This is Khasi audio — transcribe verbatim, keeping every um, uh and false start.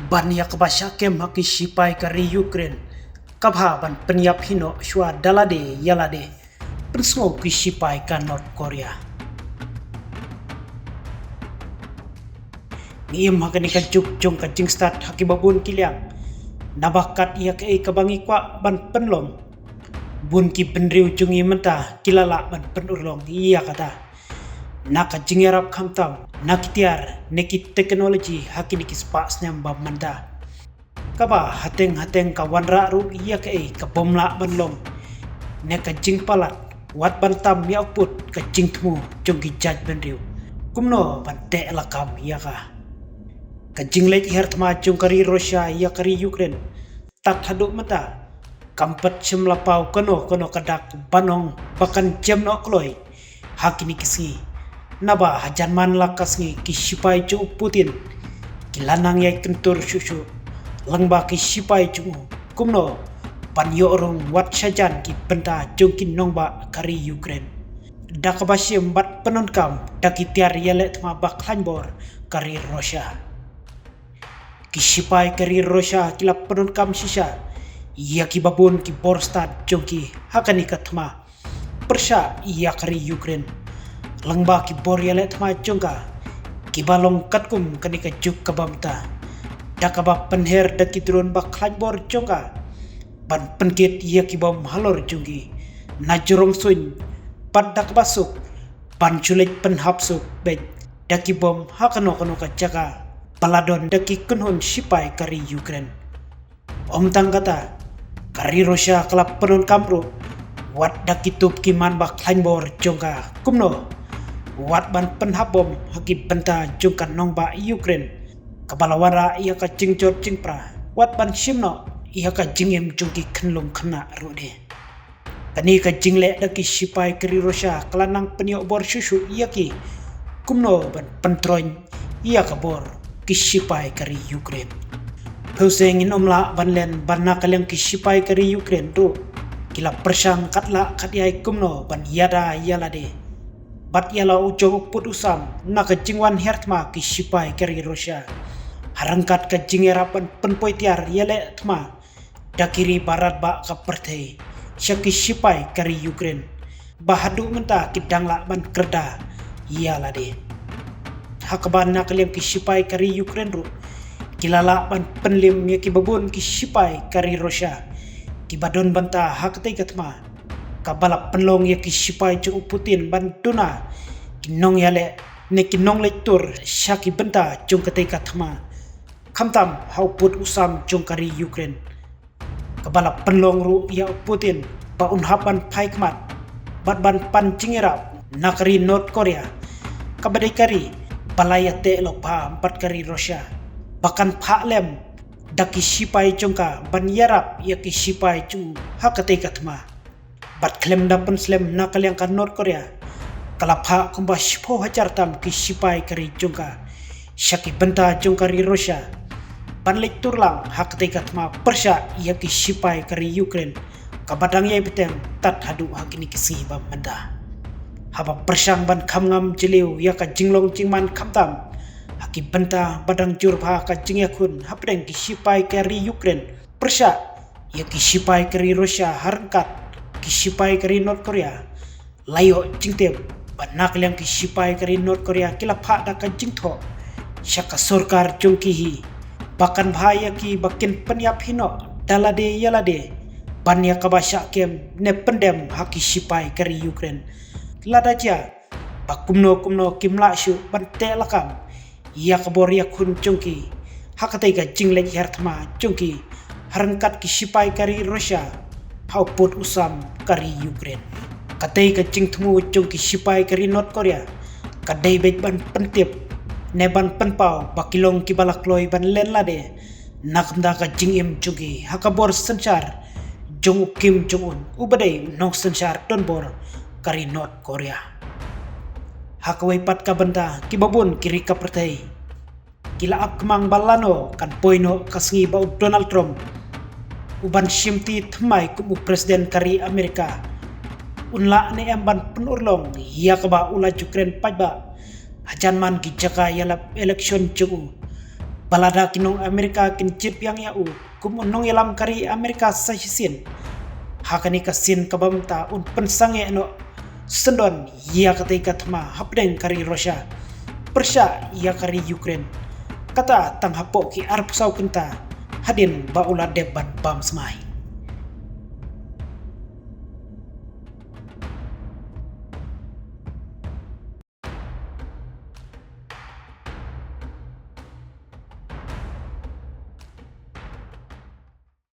Ban ïa kaba shah kem ha ki shipai ka ri Ukraine, ka bha ban pynïap hi noh shuwa da lade ïa lade, pynsngew ki shipai ka North Korea. Ngi im ha kane ka juk jong ka jingstad ha kiba bun ki liang, naba kat ïa kaei kaba ngi kwah ban pynlong, bun ki bynriew jong ngi mynta ki la lah ban pynurlong ïa kata na ka jingïarap, khamtam na ki tiar ne ki technology ha kine ki spah snem ba mynta. Kaba hateng hateng ka wanrah ruh ïa kaei ka bym lah ban long ne ka jingpalat, wat ban tam ïa u pud ka jingthmu jong ki jaitbynriew kumno ban teh lakam ïa ka. Ka jingleit hiar thma jong ka ri Russia ïa ka ri Ukraine tad haduh mynta kam pat shym la paw kano kano ka dak ban ong ba kan jem noh kloi ha kine ki sngi. Naba hajan man la ka sngi ki shipai jong u Putin ki la nang ïai kyntur shuh shuh lyngba ki shipai jong u kumno ban ïoh rung wat shajan ki bynta jong ki nongbah ka ri Ukraine, da kaba shim bad pyndonkam da ki tiar ïaleh thma ba khlaiñ bor ka ri Russia. Ki shipai ka ri Russia ki la pyndonkam shisha ïa kiba bun ki bor stad jong ki ha kane ka thma pyrshah ïa ka ri Ukraine lyngba ki bor ïaleh thma jong ka, kiba long katkum kane ka juk kaba mynta, da kaba pynher da ki drone ba khlaiñ bor jong ka ban pynkit ïa ki bom halor jong ki na jrong suiñ, bad da kaba suk ban shu leit pynhap suk beit da ki bom ha kano kano ka jaka ba la don da ki kynhun shipai ka ri Ukraine. Ym tang kata, ka ri Russia ka la pyndonkam ruh wat da ki tup ki man ba khlaiñ bor jong ka kumno wat ban pynhap bom ha ki bynta jong ka nongbah Ukraine, kaba la wanrah ïa ka jingjot jingpra wat ban shim noh ïa ka jingim jong ki khynnah khynnah ruh de. Kane ka jingleh da ki shipai ka ri Russia ka la nang pynïoh bor shuh shuh ïa ki kumno ban pyntroiñ ïa ka bor ki shipai ka ri Ukraine. Phew seng ngin ym lah ban len ba na ka liang ki shipai ka ri Ukraine ruh ki la pyrshang katba lah katba ïai kumno ban ïada ïa lade bad ïa la u jong u pud u sam na ka jingwan hiar thma ki shipai ka ri Russia, ha ryngkat ka jingïarap ban pynpoi tiar ïaleh thma da ki ri barat ba ka pyrthei sha ki shipai ka ri Ukraine, ba haduh mynta ki dang lah ban kyrda ïa lade. Ha kaba na ka liang ki shipai ka ri Ukraine ruh ki la lah ban pynlim ïa kiba bun ki shipai ka ri Russia kiba don bynta ha katei ka thma, kaba la pynlong ïa ki shipai jong u Putin ban duna ki nongïaleh ne ki nongleit tur sha ki bynta jong katei ka thma, khamtam ha u pud u sam jong ka ri Ukraine, kaba la pynlong ruh ïa u Putin ba un hap ban phai khmat bad ban pan jingïarap na ka ri North Korea, kaba dei ka ri ba la ïateh lypa bad ka ri Russia, ba kan phah lem da ki shipai jong ka ban ïarap ïa ki shipai jong u ha katei ka thma. Bad khlem da pynslem na ka liang ka North Korea, ka la phah kumba shiphew hajar tam ki shipai ka ri jong ka sha ki bynta jong ka ri Russia ban leit tur lang ha katei ka thma pyrshah ïa ki shipai ka ri Ukraine, kaba dang ïai bteng tad haduh ha kine ki sngi ba mynta. Haba pyrshang ban kham ngam jylliew ïa ka jinglong jingman khamtam ha ki bynta ba dang jur bha ka jingïakhun hapdeng ki shipai ka ri Ukraine pyrshah ïa ki shipai ka ri Russia ha ryngkat ki shipai ka ri North Korea, la ïoh jingtip ba na ka liang ki shipai ka ri North Korea ki la phah da ka jingthoh sha ka sorkar jong ki hi ba kan bha ïa ki ba kin pynïap hi noh da lade ïa lade ban ïa kaba shah kem ne pyndem ha ki shipai ka ri Ukraine, lada jia ba kumno kumno kim lah shuh ban teh lakam ïa ka bor ïakhun jong ki ha katei ka jingleit hiar thma jong ki ha ryngkat ki shipai ka ri Russia ha u pud u sam ka ri Ukraine. Katei ka jingthmu jong ki shipai ka ri North Korea ka dei beit ban pyntip ne ban pynpaw ba ki long kiba la kloi ban len lade na ka bynta ka jingim jong ki ha ka bor synshar jong u Kim Jong Un, uba dei u nongsynshar donbor ka ri North Korea. Ha kawei pat ka bynta, kiba bun ki ri ka pyrthei ki la ap khmang ba lano kan poi noh ka sngi ba u Donald Trump, uban shimti thymmai kum u president ka ri Amerika, un lah ne em ban pynurlong ïa kaba u la ju kren paidbah hajan man ki jaka ïalap election jong u, Ba lada ki nong Amerika kin jied biang ïa u kum u nongïalam ka ri Amerika sa shisien, ha kane ka sien kaba mynta un pynsangeh noh syndon ïa katei ka thma hapdeng ka ri Russia pyrshah ïa ka ri Ukraine, kata tang hapoh ki arphew saw kynta hadien ba u la dep ban bam smai.